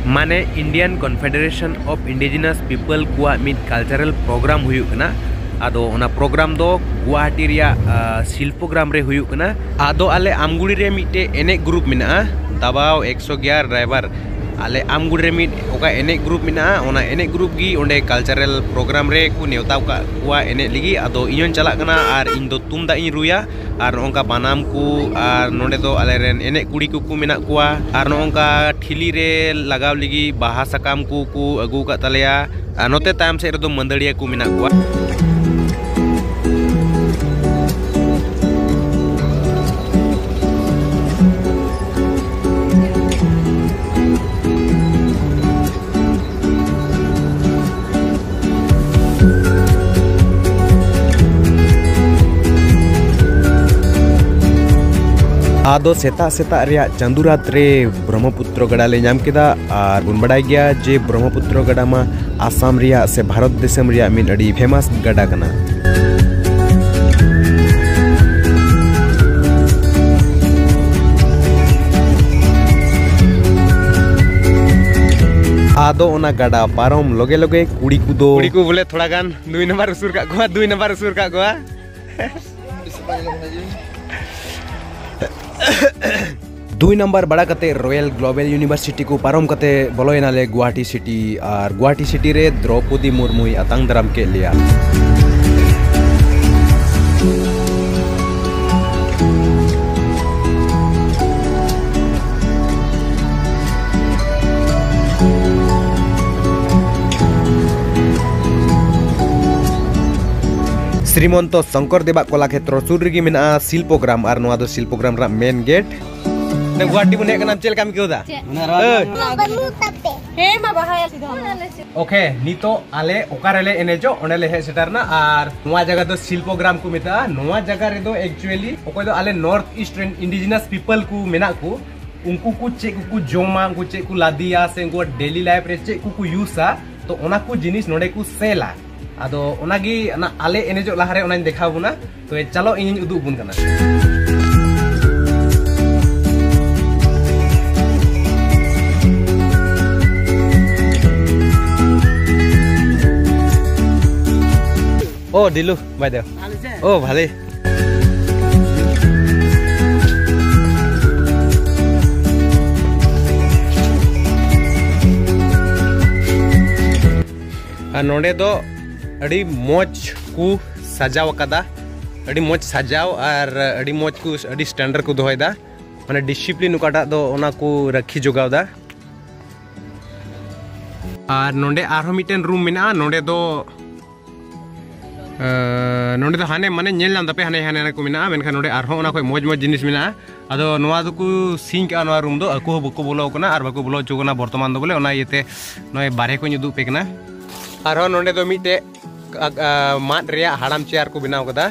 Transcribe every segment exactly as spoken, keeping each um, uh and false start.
ᱢᱟᱱᱮ Indian Confederation of Indigenous People ᱠᱚᱣᱟᱜ ᱢᱤᱫ cultural program ᱦᱩᱭᱩᱜ ᱠᱟᱱᱟ᱾ ᱟᱫᱚ ᱚᱱᱟ program ᱫᱚ ᱜᱩᱣᱟᱦᱟᱴᱤ ᱨᱮᱭᱟᱜ, ᱟ, ᱥᱤᱞᱯᱳᱜᱨᱟᱢ ᱨᱮ ᱦᱩᱭᱩᱜ ᱠᱟᱱᱟ᱾ ᱟᱫᱚ ᱟᱞᱮ ᱟᱢᱜᱩᱲᱤ ᱨᱮ ᱢᱤᱫᱴᱮᱡ ᱮᱱᱮᱡ group ᱢᱮᱱᱟᱜᱼᱟ, ᱫᱟᱵᱟᱣ ᱮᱠᱥᱚ ᱮᱜᱟᱨᱚ driver᱾ ᱟᱞᱮ ᱟᱢᱜᱩᱲᱤ ᱨᱮ ᱢᱤᱫ ᱚᱠᱟ ᱮᱱᱮᱡ group ᱢᱮᱱᱟᱜᱼᱟ, ᱚᱱᱟ ᱮᱱᱮᱡ group ᱜᱮ ᱚᱸᱰᱮ cultural program ᱨᱮ ᱠᱚ ᱱᱮᱣᱛᱟ ᱟᱠᱟᱫ ᱠᱚᱣᱟ ᱮᱱᱮᱡ ᱞᱟᱹᱜᱤᱫ᱾ ᱟᱫᱚ ᱤᱧ ᱦᱚᱸᱧ ᱪᱟᱞᱟᱜ ᱠᱟᱱᱟ ᱟᱨ ᱤᱧ ᱫᱚ ᱛᱩᱢᱫᱟᱜ ᱤᱧ ᱨᱩᱭᱟ᱾ ᱟᱨ ᱱᱚᱜᱼᱚ ᱱᱚᱝᱠᱟ ᱵᱟᱱᱟᱢ ᱠᱚ, ᱟᱨ ᱱᱚᱰᱮ ᱫᱚ ᱟᱞᱮᱨᱮᱱ ᱮᱱᱮᱡ ᱠᱩᱲᱤ ᱠᱚᱠᱚ ᱢᱮᱱᱟᱜ ᱠᱚᱣᱟ, ᱟᱨ ᱱᱚᱜᱼᱚ ᱱᱚᱝᱠᱟ ᱴᱷᱤᱞᱤ ᱨᱮ ᱞᱟᱜᱟᱣ ᱞᱟᱹᱜᱤᱫ ᱵᱟᱦᱟ ᱥᱟᱠᱟᱢ ᱠᱚ ᱠᱚ ᱟᱹᱜᱩ ᱟᱠᱟᱫ ᱛᱟᱞᱮᱭᱟ᱾ ᱟᱨ ᱱᱚᱛᱮ ᱛᱟᱭᱚᱢ ᱥᱮᱫ ᱨᱮᱫᱚ ᱢᱟᱹᱫᱟᱹᱲᱤᱭᱟᱹ ᱠᱚ ᱢᱮᱱᱟᱜ ᱠᱚᱣᱟ᱾ ᱟᱫᱚ ᱥᱮᱛᱟᱜ ᱥᱮᱛᱟᱜ ᱨᱮᱭᱟᱜ ᱪᱟᱸᱫᱩ ᱨᱟᱛ ᱨᱮ ᱵᱨᱚᱦᱢᱚᱯᱩᱛᱨᱚ ᱜᱟᱰᱟ ᱞᱮ ᱧᱟᱢ ᱠᱮᱫᱟ ᱟᱨ ᱵᱚᱱ ᱵᱟᱰᱟᱭ ᱜᱮᱭᱟ ᱡᱮ ᱵᱨᱚᱦᱢᱚᱯᱩᱛᱨᱚ ᱜᱟᱰᱟ ᱢᱟ ᱟᱥᱟᱢ ᱨᱮᱭᱟᱜ ᱥᱮ ᱵᱷᱟᱨᱚᱛ ᱫᱤᱥᱚᱢ ᱨᱮᱭᱟᱜ ᱢᱤᱫ ᱟᱹᱰᱤ famous ᱜᱟᱰᱟ ᱠᱟᱱᱟ᱾ ᱟᱫᱚ ᱚᱱᱟ ᱜᱟᱰᱟ ᱯᱟᱨᱚᱢ ᱞᱚᱜᱮ ᱞᱚᱜᱮ ᱠᱩᱲᱤ ᱠᱚᱫᱚ ᱠᱩᱲᱤ ᱠᱚ ᱵᱚᱞᱮ ᱛᱷᱚᱲᱟ ᱜᱟᱱ ᱫᱩᱭ ᱱᱟᱢᱵᱟᱨ ᱩᱥᱩᱨ ᱠᱟᱜ ᱠᱚᱣᱟ, ᱫᱩᱭ ᱱᱟᱢᱵᱟᱨ ᱩᱥᱩᱨ ᱠᱟᱜ ᱠᱚᱣᱟ᱾ ᱫᱩᱭ ᱱᱟᱢᱵᱟᱨ ᱵᱟᱲᱟ ᱠᱟᱛᱮ Royal Global University ᱠᱚ ᱯᱟᱨᱚᱢ ᱠᱟᱛᱮ ᱵᱚᱞᱚᱭᱮᱱᱟᱞᱮ ᱜᱩᱣᱟᱦᱟᱴᱤ city᱾ ᱟᱨ ᱜᱩᱣᱟᱦᱟᱴᱤ city ᱨᱮ ᱫᱨᱚᱯᱚᱫᱤ ᱢᱩᱨᱢᱩᱭ ᱟᱛᱟᱝ ᱫᱟᱨᱟᱢ ᱠᱮᱫ ᱞᱮᱭᱟ᱾ ᱥᱨᱤᱢᱚᱱᱛᱚ ᱥᱚᱝᱠᱚᱨ ᱫᱮᱵᱟᱜ ᱠᱚᱞᱟ ᱠᱷᱮᱛᱨᱚ ᱥᱩᱨ ᱨᱮᱜᱮ ᱢᱮᱱᱟᱜᱼᱟ ᱥᱤᱞᱯᱳᱜᱨᱟᱢ, ᱟᱨ ᱱᱚᱣᱟ ᱫᱚ ᱥᱤᱞᱯᱳᱜᱨᱟᱢ ᱨᱮᱱᱟᱜ main gate᱾ ᱜᱩᱣᱟᱦᱟᱴᱤ ᱵᱚᱱ ᱦᱮᱡ ᱠᱟᱱᱟ, ᱪᱮᱫ ᱞᱮᱠᱟᱢ ᱟᱹᱭᱠᱟᱹᱣ ᱮᱫᱟ? ᱪᱮᱫ? ᱮᱭ! ᱵᱟᱹᱱᱩᱜ ᱛᱟᱯᱮ᱾ ᱦᱮᱸ ᱢᱟ, ᱵᱟᱦᱟᱭᱟ ᱥᱤᱫᱷᱟ᱾ OK, ᱱᱤᱛᱚᱜ ᱟᱞᱮ ᱚᱠᱟ ᱨᱮᱞᱮ ᱮᱱᱮᱡᱚᱜ, ᱚᱸᱰᱮ ᱞᱮ ᱦᱮᱡ ᱥᱮᱴᱮᱨ ᱮᱱᱟ᱾ ᱟᱨ ᱱᱚᱣᱟ ᱡᱟᱭᱜᱟ ᱫᱚ ᱥᱤᱞᱯᱳᱜᱨᱟᱢ ᱠᱚ ᱢᱮᱛᱟᱜᱼᱟ᱾ ᱱᱚᱣᱟ ᱡᱟᱭᱜᱟ ᱨᱮᱫᱚ actually ᱚᱠᱚᱭ ᱫᱚ ᱟᱞᱮ North East ᱨᱮᱱ indigenous people ᱠᱚ ᱢᱮᱱᱟᱜ ᱠᱚ, ᱩᱱᱠᱩ ᱠᱚ ᱪᱮᱫ ᱠᱚᱠᱚ ᱡᱚᱢᱟ, ᱩᱱᱠᱩ ᱪᱮᱫ ᱠᱚ ᱞᱟᱫᱮᱭᱟ, ᱥᱮ ᱩᱱᱠᱩᱣᱟᱜ daily life ᱨᱮ ᱪᱮᱫ ᱠᱚᱠᱚ use ᱟ, ᱛᱚ ᱚᱱᱟ ᱠᱚ ᱡᱤᱱᱤᱥ ᱱᱚᱰᱮ ᱠᱚ sell ᱟ᱾ ᱟᱫᱚ ᱚᱱᱟᱜᱮ ᱚᱱᱟ ᱟᱞᱮ ᱮᱱᱮᱡᱚᱜ ᱞᱟᱦᱟᱨᱮ ᱚᱱᱟᱧ ᱫᱮᱠᱷᱟᱣ ᱵᱚᱱᱟ᱾ ᱛᱚ ᱪᱚᱞᱚ, ᱤᱧᱤᱧ ᱩᱫᱩᱜ ᱵᱚᱱ ᱠᱟᱱᱟ᱾ ও, দিলু বাইদেউ। ভালো যে? ও, ভালেই। ᱟᱨ ᱱᱚᱰᱮ ᱫᱚ ᱟᱹᱰᱤ ᱢᱚᱡᱽ ᱠᱚ ᱥᱟᱡᱟᱣ ᱟᱠᱟᱫᱟ, ᱟᱹᱰᱤ ᱢᱚᱡᱽ ᱥᱟᱡᱟᱣ ᱟᱨ ᱟᱹᱰᱤ ᱢᱚᱡᱽ ᱠᱚ, ᱟᱹᱰᱤ standard ᱠᱚ ᱫᱚᱦᱚᱭᱮᱫᱟ, ᱢᱟᱱᱮ discipline ᱚᱠᱟᱴᱟᱜ ᱫᱚ ᱚᱱᱟ ᱠᱚ ᱨᱟᱹᱠᱷᱤ ᱡᱚᱜᱟᱣ ᱫᱟ᱾ ᱟᱨ ᱱᱚᱰᱮ ᱟᱨᱦᱚᱸ ᱢᱤᱫᱴᱮᱱ room ᱢᱮᱱᱟᱜᱼᱟ, ᱱᱚᱰᱮ ᱫᱚ ᱟᱸ, ᱱᱚᱰᱮ ᱫᱚ ᱦᱟᱱᱮ ᱢᱟᱱᱮ ᱧᱮᱞ ᱧᱟᱢ ᱫᱟᱯᱮ, ᱦᱟᱱᱮ ᱦᱟᱱᱮ ᱦᱟᱱᱮ ᱠᱚ ᱢᱮᱱᱟᱜᱼᱟ, ᱢᱮᱱᱠᱷᱟᱱ ᱱᱚᱰᱮ ᱟᱨᱦᱚᱸ ᱚᱱᱟ ᱠᱷᱚᱡ ᱢᱚᱡᱽ ᱢᱚᱡᱽ ᱡᱤᱱᱤᱥ ᱢᱮᱱᱟᱜᱼᱟ᱾ ᱟᱫᱚ ᱱᱚᱣᱟ ᱫᱚᱠᱚ ᱥᱤᱧ ᱠᱟᱜᱼᱟ, ᱱᱚᱣᱟ room ᱫᱚ ᱟᱠᱚ ᱦᱚᱸ ᱵᱟᱠᱚ ᱵᱚᱞᱚ ᱦᱚᱪᱚ ᱠᱟᱱᱟ ᱵᱚᱨᱛᱚᱢᱟᱱ ᱫᱚ, ᱵᱚᱞᱮ ᱚᱱᱟ ᱤᱭᱟᱹᱛᱮ ᱱᱚᱜᱼᱚᱭ ᱵᱟᱨᱦᱮ ᱠᱷᱚᱡ ᱤᱧ ᱩᱫᱩᱜ ᱟᱯᱮ ᱠᱟᱱᱟ᱾ ᱟᱨᱦᱚᱸ ᱱᱚᱰᱮ ᱫᱚ ᱢᱤᱫᱴᱮᱡ ᱟ, ᱟ, ᱢᱟᱫ ᱨᱮᱭᱟᱜ ᱦᱟᱲᱟᱢ chair ᱠᱚ ᱵᱮᱱᱟᱣ ᱠᱟᱫᱟ,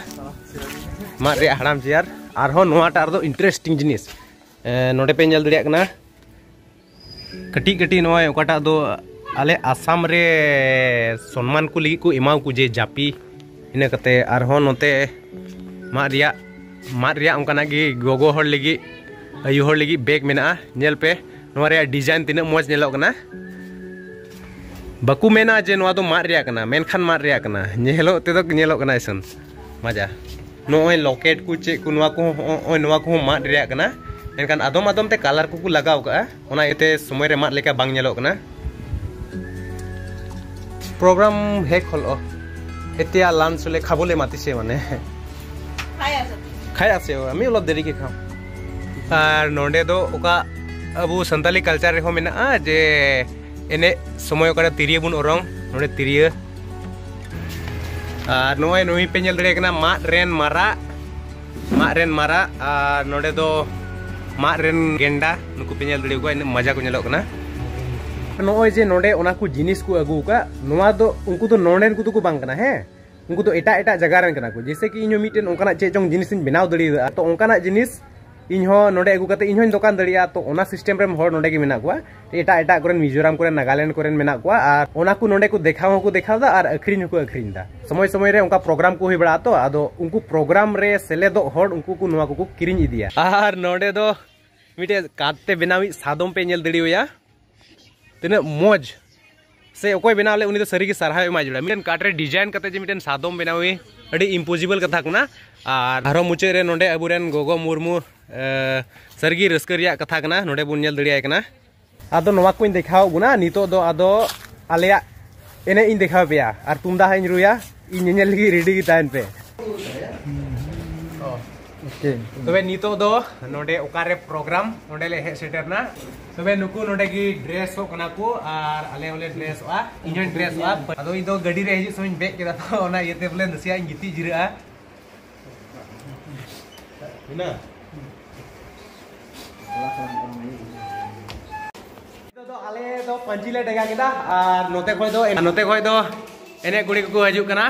ᱢᱟᱫ ᱨᱮᱭᱟᱜ ᱦᱟᱲᱟᱢ chair᱾ ᱟᱨᱦᱚᱸ ᱱᱚᱣᱟᱴᱟᱜ ᱨᱮᱫᱚ interesting ᱡᱤᱱᱤᱥ, ᱮ, ᱱᱚᱰᱮ ᱯᱮ ᱧᱮᱞ ᱫᱟᱲᱮᱭᱟᱜ ᱠᱟᱱᱟ, ᱠᱟᱹᱴᱤᱡ ᱠᱟᱹᱴᱤᱡ ᱱᱚᱜᱼᱚᱭ ᱚᱠᱟᱴᱟᱜ ᱫᱚ ᱟᱞᱮ ᱟᱥᱟᱢ ᱨᱮ ᱥᱚᱱᱢᱟᱱ ᱠᱚ ᱞᱟᱹᱜᱤᱫ ᱠᱚ ᱮᱢᱟᱣ ᱠᱚ ᱡᱮ ᱡᱟᱹᱯᱤ, ᱤᱱᱟᱹ ᱠᱟᱛᱮ ᱟᱨᱦᱚᱸ ᱱᱚᱛᱮ ᱢᱟᱫ ᱨᱮᱭᱟᱜ, ᱢᱟᱫ ᱨᱮᱭᱟᱜ ᱚᱱᱠᱟᱱᱟᱜ ᱜᱮ ᱜᱚᱜᱚ ᱦᱚᱲ ᱞᱟᱹᱜᱤᱫ, ᱟᱭᱳ ᱦᱚᱲ ᱞᱟᱹᱜᱤᱫ bag ᱢᱮᱱᱟᱜᱼᱟ᱾ ᱧᱮᱞ ᱯᱮ ᱱᱚᱣᱟ ᱨᱮᱭᱟᱜ design ᱛᱤᱱᱟᱹᱜ ᱢᱚᱡᱽ ᱧᱮᱞᱚᱜ ᱠᱟᱱᱟ᱾ ᱵᱟᱠᱚ ᱢᱮᱱᱟ ᱡᱮ ᱱᱚᱣᱟ ᱫᱚ ᱢᱟᱫ ᱨᱮᱭᱟᱜ ᱠᱟᱱᱟ, ᱢᱮᱱᱠᱷᱟᱱ ᱢᱟᱫ ᱨᱮᱭᱟᱜ ᱠᱟᱱᱟ, ᱧᱮᱞᱚᱜ ᱛᱮᱫᱚ ᱧᱮᱞᱚᱜ ᱠᱟᱱᱟ ᱤᱥᱟᱹᱱ ᱢᱟᱡᱟ᱾ ᱱᱚᱜᱼᱚᱭ locket ᱠᱚ ᱪᱮᱫ ᱠᱚ ᱱᱚᱣᱟ ᱠᱚᱦᱚᱸ, ᱱᱚᱜᱼᱚᱭ ᱱᱚᱣᱟ ᱠᱚᱦᱚᱸ ᱢᱟᱫ ᱨᱮᱭᱟᱜ ᱠᱟᱱᱟ, ᱢᱮᱱᱠᱷᱟᱱ ᱟᱫᱚᱢ ᱟᱫᱚᱢ ᱛᱮ colour ᱠᱚᱠᱚ ᱞᱟᱜᱟᱣ ᱠᱟᱜᱼᱟ, ᱚᱱᱟ ᱤᱭᱟᱹᱛᱮ ᱥᱚᱢᱚᱭ ᱨᱮ ᱢᱟᱫ ᱞᱮᱠᱟ ᱵᱟᱝ ᱧᱮᱞᱚᱜ ᱠᱟᱱᱟ᱾ Program শেষ হ'ল। এতিয়া লাঞ্চলৈ খাবলৈ মাতিছে মানে। খাই আছে। খাই আছে, আমি অলপ দেৰিকে খাম। ᱟᱨ ᱱᱚᱰᱮ ᱫᱚ ᱚᱠᱟ ᱟᱵᱚ ᱥᱟᱱᱛᱟᱞᱤ culture ᱨᱮᱦᱚᱸ ᱢᱮᱱᱟᱜᱼᱟ ᱡᱮ ᱮᱱᱮᱡ ᱥᱚᱢᱚᱭ ᱚᱠᱟᱨᱮ ᱛᱤᱨᱭᱳ ᱵᱚᱱ ᱚᱨᱚᱝ, ᱱᱚᱰᱮ ᱛᱤᱨᱭᱳ᱾ ᱟᱨ ᱱᱚᱜᱼᱚᱭ ᱱᱩᱭ ᱯᱮ ᱧᱮᱞ ᱫᱟᱲᱮᱭᱟᱜ ᱠᱟᱱᱟ, ᱢᱟᱫ ᱨᱮᱱ ᱢᱟᱨᱟᱜ, ᱢᱟᱫ ᱨᱮᱱ ᱢᱟᱨᱟᱜ᱾ ᱟᱨ ᱱᱚᱰᱮ ᱫᱚ ᱢᱟᱫ ᱨᱮᱱ ᱜᱮᱱᱰᱟ, ᱱᱩᱠᱩ ᱯᱮ ᱧᱮᱞ ᱫᱟᱲᱮᱭᱟᱠᱚᱣᱟ, ᱤᱱᱟᱹᱜ ᱢᱚᱡᱟ ᱠᱚ ᱧᱮᱞᱚᱜ ᱠᱟᱱᱟ᱾ ᱱᱚᱜᱼᱚᱭ ᱡᱮ ᱱᱚᱰᱮ ᱚᱱᱟ ᱠᱚ ᱡᱤᱱᱤᱥ ᱠᱚ ᱟᱹᱜᱩ ᱟᱠᱟᱫ, ᱱᱚᱣᱟ ᱫᱚ ᱩᱱᱠᱩ ᱫᱚ ᱱᱚᱰᱮᱱ ᱠᱚᱫᱚ ᱠᱚ ᱵᱟᱝ ᱠᱟᱱᱟ, ᱦᱮᱸ, ᱩᱱᱠᱩ ᱫᱚ ᱮᱴᱟᱜ ᱮᱴᱟᱜ ᱡᱟᱭᱜᱟ ᱨᱮᱱ ᱠᱟᱱᱟ ᱠᱚ᱾ ᱡᱮᱭᱥᱮ ᱠᱤ ᱤᱧ ᱦᱚᱸ ᱢᱤᱫᱴᱮᱱ ᱚᱱᱠᱟᱱᱟᱜ ᱪᱮᱫ ᱪᱚᱝ ᱡᱤᱱᱤᱥ ᱤᱧ ᱵᱮᱱᱟᱣ ᱫᱟᱲᱮᱭᱟᱜᱼᱟ, ᱛᱚ ᱚᱱᱠᱟᱱᱟᱜ ᱡᱤᱱᱤᱥ ᱤᱧ ᱦᱚᱸ ᱱᱚᱰᱮ ᱟᱹᱜᱩ ᱠᱟᱛᱮ ᱤᱧ ᱦᱚᱸᱧ ᱫᱚᱠᱟᱱ ᱫᱟᱲᱮᱭᱟᱜᱼᱟ᱾ ᱛᱚ ᱚᱱᱟ system ᱨᱮᱱ ᱦᱚᱲ ᱱᱚᱰᱮ ᱜᱮ ᱢᱮᱱᱟᱜ ᱠᱚᱣᱟ, ᱮᱴᱟᱜ ᱮᱴᱟᱜ ᱠᱚᱨᱮᱱ, ᱢᱤᱡᱳᱨᱟᱢ ᱠᱚᱨᱮᱱ, ᱱᱟᱜᱟᱞᱮᱱᱰ ᱠᱚᱨᱮᱱ ᱢᱮᱱᱟᱜ ᱠᱚᱣᱟ, ᱟᱨ ᱚᱱᱟ ᱠᱚ ᱱᱚᱰᱮ ᱠᱚ ᱫᱮᱠᱷᱟᱣ ᱦᱚᱸᱠᱚ ᱫᱮᱠᱷᱟᱣ ᱮᱫᱟ ᱟᱨ ᱟᱹᱠᱷᱨᱤᱧ ᱦᱚᱸᱠᱚ ᱟᱹᱠᱷᱨᱤᱧ ᱮᱫᱟ᱾ ᱥᱚᱢᱚᱭ ᱥᱚᱢᱚᱭ ᱨᱮ ᱚᱱᱠᱟ program ᱠᱚ ᱦᱩᱭ ᱵᱟᱲᱟᱜᱼᱟ, ᱛᱚ ᱟᱫᱚ ᱩᱱᱠᱩ program ᱨᱮ ᱥᱮᱞᱮᱫᱚᱜ ᱦᱚᱲ ᱩᱱᱠᱩ ᱠᱚ ᱱᱚᱣᱟ ᱠᱚᱠᱚ ᱠᱤᱨᱤᱧ ᱤᱫᱤᱭᱟ᱾ ᱟᱨ ᱱᱚᱰᱮ ᱫᱚ ᱢᱤᱫᱴᱮᱡ ᱠᱟᱸᱛ ᱛᱮ ᱵᱮᱱᱟᱣᱤᱡ ᱥᱟᱫᱚᱢ ᱯᱮ ᱧᱮᱞ ᱫᱟᱲᱮᱣᱟᱭᱟ, ᱛᱤᱱᱟᱹᱜ ᱢᱚᱡᱽ᱾ ᱥᱮ ᱚᱠᱚᱭ ᱵᱮᱱᱟᱣ ᱞᱮᱫ, ᱩᱱᱤ ᱫᱚ ᱥᱟᱹᱨᱤᱜᱮ ᱥᱟᱨᱦᱟᱣ ᱮᱢᱟ ᱡᱟᱹᱨᱩᱲᱟ᱾ ᱢᱤᱫᱴᱮᱱ ᱠᱟᱴ ᱨᱮ ᱰᱤᱡᱟᱭᱤᱱ ᱠᱟᱛᱮ ᱡᱮ ᱢᱤᱫᱴᱮᱱ ᱥᱟᱫᱚᱢ ᱵᱮᱱᱟᱣ ᱟᱹᱰᱤ ᱤᱢᱯᱚᱥᱤᱵᱚᱞ ᱠᱟᱛᱷᱟ ᱠᱟᱱᱟ᱾ ᱟᱨ ᱟᱨᱦᱚᱸ ᱢᱩᱪᱟᱹᱫ ᱨᱮ ᱱᱚᱰᱮ ᱟᱵᱚᱨᱮᱱ ᱜᱚᱜᱚ ᱢᱩᱨᱢᱩ, ᱮ, ᱥᱟᱹᱨᱤᱜᱮ ᱨᱟᱹᱥᱠᱟᱹ ᱨᱮᱭᱟᱜ ᱠᱟᱛᱷᱟ ᱠᱟᱱᱟ, ᱱᱚᱰᱮ ᱵᱚᱱ ᱧᱮᱞ ᱫᱟᱲᱮᱭᱟᱭ ᱠᱟᱱᱟ᱾ ᱟᱫᱚ ᱱᱚᱣᱟ ᱠᱚᱧ ᱫᱮᱠᱷᱟᱣ ᱵᱚᱱᱟ, ᱱᱤᱛᱚᱜ ᱫᱚ ᱟᱫᱚ ᱟᱞᱮᱭᱟᱜ ᱮᱱᱮᱡ ᱤᱧ ᱫᱮᱠᱷᱟᱣ ᱯᱮᱭᱟ ᱟᱨ ᱛᱩᱢᱫᱟᱜ ᱦᱟᱸᱜ ᱤᱧ ᱨᱩᱭᱟ, ᱤᱧ ᱧᱮᱧᱮᱞ ᱞᱟᱹᱜᱤᱫ ᱨᱮᱰᱤ ᱜᱮ ᱛᱟᱦᱮᱱ ᱯᱮ᱾ ᱛᱚᱵᱮ ᱱᱤᱛᱚᱜ ᱫᱚ ᱱᱚᱰᱮ ᱚᱠᱟᱨᱮ ᱯᱨᱳᱜᱨᱟᱢ, ᱚᱸᱰᱮ ᱞᱮ ᱦᱮᱡ ᱥᱮᱴᱮᱨ ᱱᱟ᱾ ᱛᱚᱵᱮ ᱱᱩᱠᱩ ᱱᱚᱰᱮ ᱜᱮ ᱰᱨᱮᱥᱚᱜ ᱠᱟᱱᱟ ᱠᱚ ᱟᱨ ᱟᱞᱮ ᱦᱚᱸᱞᱮ ᱰᱨᱮᱥᱚᱜᱼᱟ, ᱤᱧ ᱦᱚᱸᱧ ᱰᱨᱮᱥᱚᱜᱼᱟ᱾ ᱟᱫᱚ ᱤᱧ ᱫᱚ ᱜᱟᱹᱰᱤ ᱨᱮ ᱦᱤᱡᱩᱜ ᱥᱚᱢᱚᱭ ᱤᱧ ᱵᱮᱡ ᱠᱮᱫᱟ, ᱛᱚ ᱚᱱᱟ ᱤᱭᱟᱹᱛᱮ ᱵᱚᱞᱮ ᱱᱟᱥᱮᱭᱟᱜ ᱤᱧ ᱜᱤᱛᱤᱡ ᱡᱤᱨᱟᱹᱜᱼᱟ᱾ ᱦᱩᱭᱱᱟ? ᱱᱤᱛᱚᱜ ᱫᱚ ᱟᱞᱮ ᱫᱚ ᱯᱟᱹᱧᱪᱤ ᱞᱮ ᱰᱮᱸᱜᱟ ᱠᱮᱫᱟ ᱟᱨ ᱱᱚᱛᱮ ᱠᱷᱚᱡ ᱫᱚ, ᱱᱚᱛᱮ ᱠᱷᱚᱡ ᱫᱚ ᱮᱱᱮᱡ ᱠᱩᱲᱤ ᱠᱚᱠᱚ ᱦᱤᱡᱩᱜ ᱠᱟᱱᱟ᱾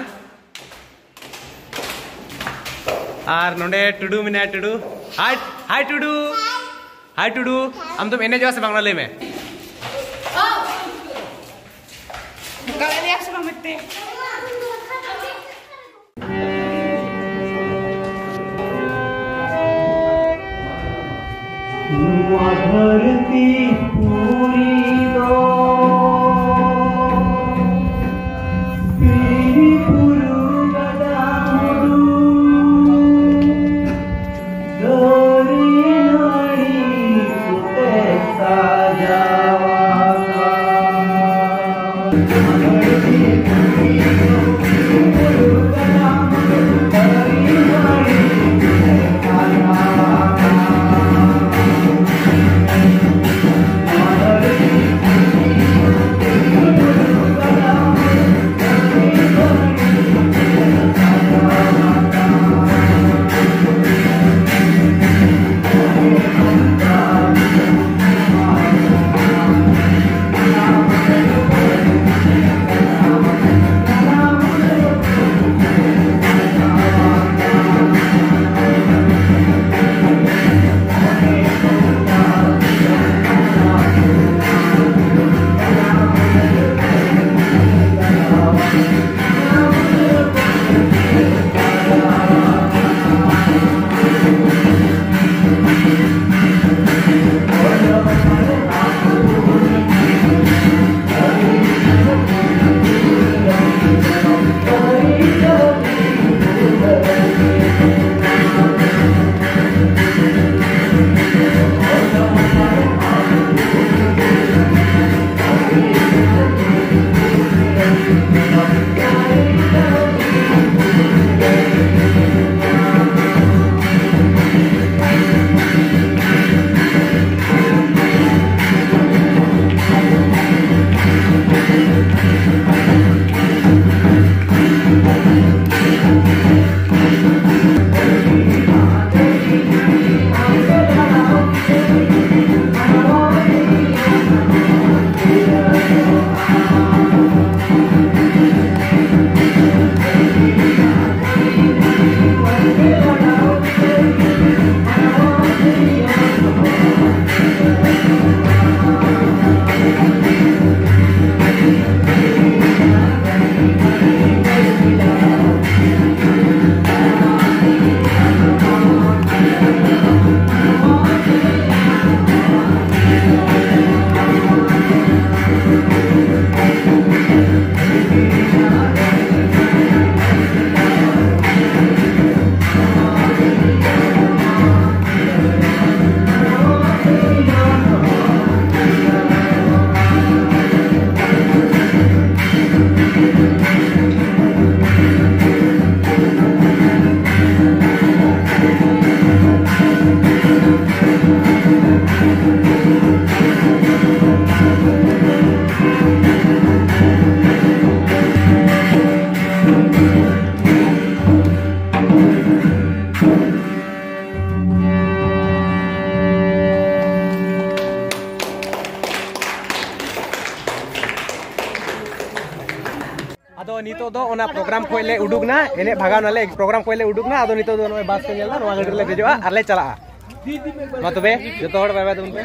ᱟᱨ ᱱᱚᱰᱮ ᱴᱩᱰᱩ ᱢᱮᱱᱟᱭᱟ, ᱴᱩᱰᱩ᱾ ᱦᱟᱭ, ᱦᱟᱭ ᱴᱩᱰᱩ᱾ ᱦᱟᱭ ᱴᱩᱰᱩ, ᱟᱢ ᱫᱚᱢ ᱮᱱᱮᱡᱚᱜᱼᱟ ᱥᱮ ᱵᱟᱝ, ᱚᱱᱟ ᱞᱟᱹᱭ ᱢᱮ᱾ ᱚᱠᱟ ᱨᱮ ᱞᱟᱹᱭᱟ ᱥᱮ ᱵᱟᱝ ᱢᱤᱫᱴᱮᱡ? ᱱᱚᱣᱟ ᱫᱷᱟᱹᱨᱛᱤ ᱯᱩᱨᱤ ᱫᱚ ᱵᱤᱨ ᱵᱩᱨᱩ ᱜᱟᱰᱟ ᱢᱩᱰᱩ ᱫᱟᱨᱮ ᱱᱟᱹᱲᱤ ᱠᱚᱛᱮ ᱥᱟᱡᱟᱣ ᱟᱠᱟᱱ᱾ ᱟᱫᱚ ᱱᱤᱛᱚᱜ ᱫᱚ ᱚᱱᱟ ᱯᱨᱳᱜᱨᱟᱢ ᱠᱷᱚᱱ ᱞᱮ ᱩᱰᱩᱠ ᱱᱟ, ᱮᱱᱮᱡ ᱵᱷᱟᱜᱟᱣ ᱱᱟᱞᱮ, ᱯᱨᱳᱜᱨᱟᱢ ᱠᱷᱚᱱ ᱞᱮ ᱩᱰᱩᱠ ᱱᱟ᱾ ᱟᱫᱚ ᱱᱤᱛᱚᱜ ᱫᱚ ᱱᱚᱜᱼᱚᱭ ᱵᱟᱥ ᱠᱚ ᱧᱮᱞ ᱫᱟ, ᱱᱚᱣᱟ ᱜᱟᱹᱰᱤ ᱨᱮᱞᱮ ᱫᱮᱡᱚᱜᱼᱟ ᱟᱨ ᱞᱮ ᱪᱟᱞᱟᱜᱼᱟ᱾ ᱢᱟ ᱛᱚᱵᱮ ᱡᱚᱛᱚ ᱦᱚᱲ ᱵᱟᱭ ᱵᱟᱭ ᱛᱟᱵᱚᱱ ᱯᱮ᱾